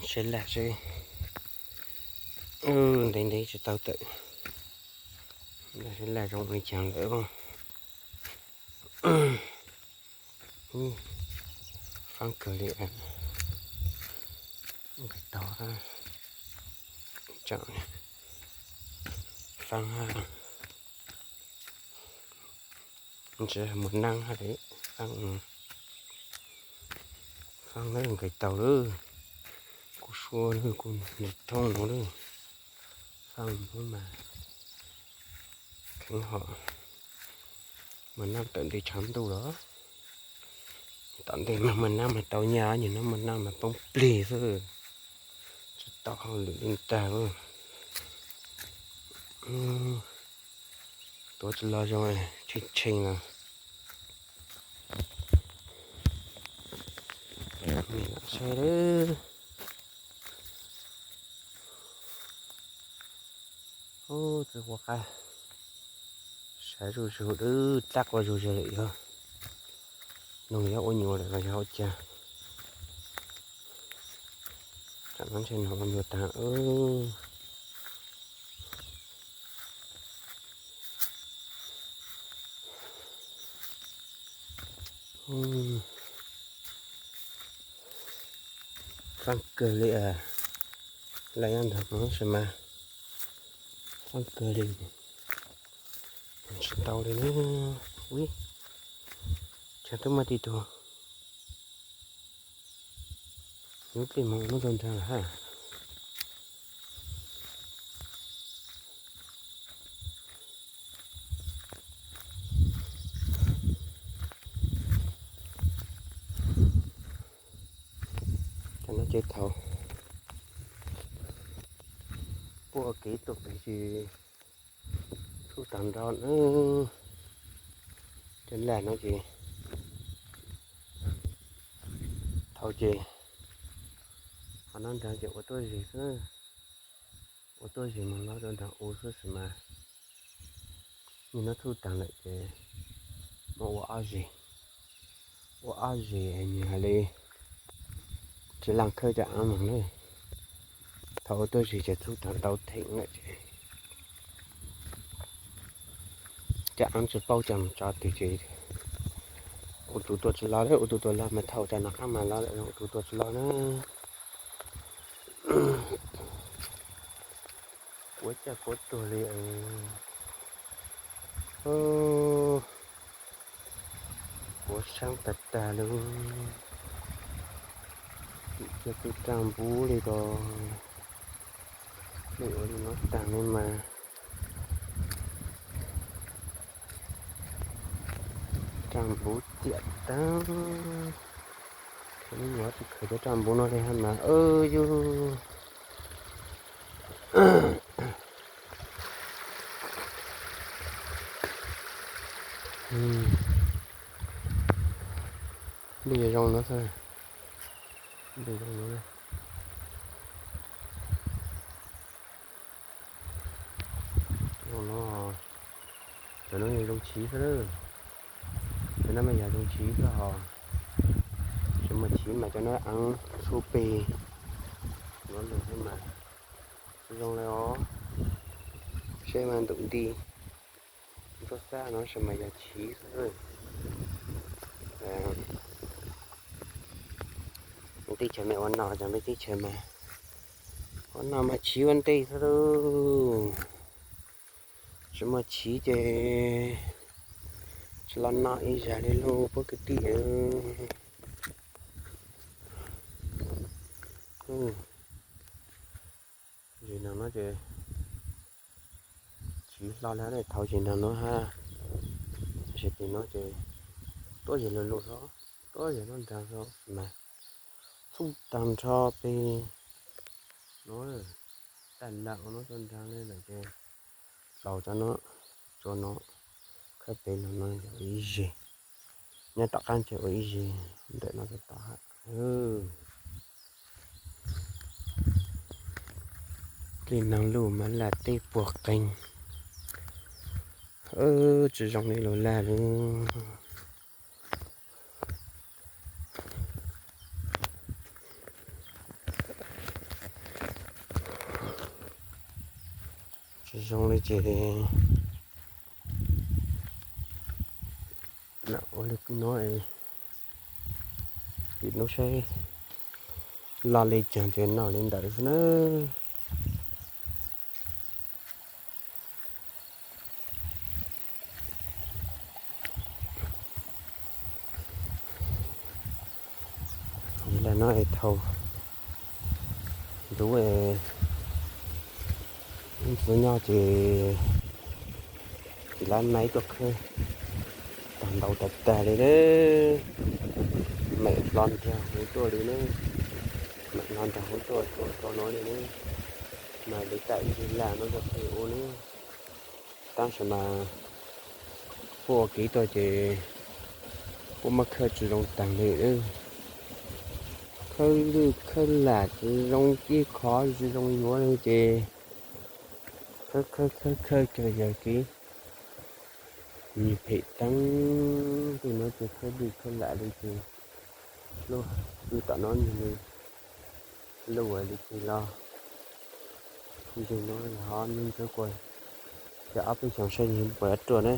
Saib laj seb, ntev ntev tsis tau tawm, saib laj zoo li cas lawm. Faab kawg li, nqis tau, faab, ntshe muaj naab hab li, faab nqis tau lawm, kuj suab lawm, kuj nqis thoob no lawm, faab mas kheev hom muaj naab tawm nte tshav ntuj los. Tom ntej mas muaj naab mas tau nyaj, nyuag no muaj naab mas poob plig xwb, tsis tau hauj lwm li ntag. Tuav tsis los zoo, tshee tshee los. Saib, tsis ua qab, sav zuj zus dwb tab quaj zuj zus lawm, yog noog yuav ua nyuas lawm los yog ua cas. Tsam no ntshe noog ua nyuas taag. Faab kawg li, laj nyob nrag no tab sis mas faab kawg li, tsis tau li na. Ub, tseem twb muaj tib tug, ub, tej moog ua nub rau nrag hab. Cov no ces thaum puag kev tuaj pem ces txhub tag nrho na. Cov laj no ces thaum ces qhov no nrag ces ua tuab zeg xwb, ua tuab zeg moog lov rau nrag u xwb xwb mas. Nyuag no txhub taag lawm ces muab ua ob zeg, ua ob zeg nws hais li tsis laaj khawb cov aav moog na. Thaum ua tuab zeg ces txhub taag ntau theem lawm ces cov aav tsis paub coj moog tso twg ces ua tus tuaj tsis los lawm, ua tus tuaj los mas thaum cov no qab mas los lawm, ua tus tuaj tsis los na. Kuav caj kuav tuag li, kuav saab tag tag li. Tsim kiag tug raj npub li ko, nej ua li no taag li mas. Raj npub tiam taag, nws nyuam tsis khaws cov raj npub no li hab mas yug. Ntuj yuav zoo no xwb, ntuj zoo no. Zoo no, cov no yog zoo chiv xwb lawm. Cov no mas yog zoo chiv xwb hos, tsis muaj chiv mas cov no aav tshuaj peg no lug xwb mas tsis zoo li os. Seb mas ntuj nti, ntsuab xab no tab sis mas yog chiv xwb. Teb chaws mej ua noj, cov peb teb chaws mas ua noj mas chiv ua ntej xwb lauj. Tsis muaj chiv ces tsis los noj ib zag li lauj pab kwv tij. Zim neeg no ces chiv hlo li, thaum zim neeg no hab, zim tim no ces tuab zig lug lug xwb, tuab zig noj nraag xwb mas txhub taag nrho peg no, tag lawm ua no txhub nraag li lawm ces dlaus cov no, tsuas no, khawb peg lug no yog ua ib zig, nyob tom qab ntseg ua ib zig ntawm no rau tom hab. Tej neeg luj mas laj teb puag qeeg, tsis zoo li luag laj li. Zoo li ces ua li no, tim hnub saib loj li cas ces noj li ntawd xwb na. Yog li no es thaum ntub es ntxuav nyob ces tsis lab maib tuaj khawb tag ntaus tag tag li na. Mam hlo nrog huv tuaj li na, mam hlo nrog huv tuaj tua tau no li na. Mas li tam ib lig lag no rau peb ua na. Tab sis mas kuj ua kev tuaj ces kuj muab khawb tsis zoo tag li. Khawb lwj khawb lam tsis zoo, cib khov tsis zoo yuav li ces khawb khawb khawb khawb ces yog kev nws phem teeb. Tej no ces khawb lwj khawb lam li ces lub lwj tom no nws li luj li ces los. Yog no ho nws ntxuav kuas yog ob peb xyoos saib nws puas yuav ruaj na.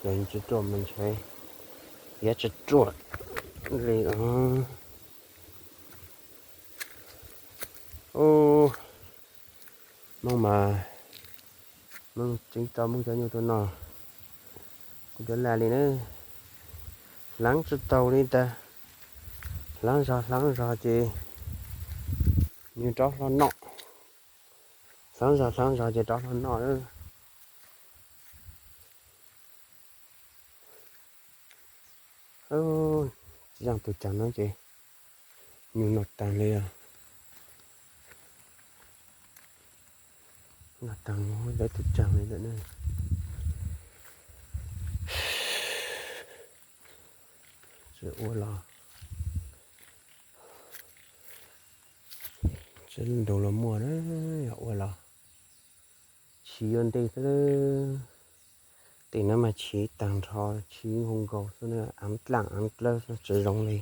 Yog nws tsis ruaj mas ntshe yuav tsis ruaj li os. Ub, Hmoob mas Hmoob tseem tso Hmoob cov nyuj tuaj noj kuj cov laj li na. Hlaav tsis taus li ntag. Hlaav zog hlaav zog ces nws rov hlo noj. Hlaav zog hlaav zog ces rov hlo noj lawm. Tsis zaaj tus caag no ces nyuj noj taag li os. Noj taag lawm tus caag li lawm na. Tsis ua los, tsis nrug los muaj na, yog ua los chiv yuav ntej xwb. Tej no mas chiv tag nrho, chiv nkaus nkaus xwb na, av dlaaj av dlawb xwb tsis zoo li.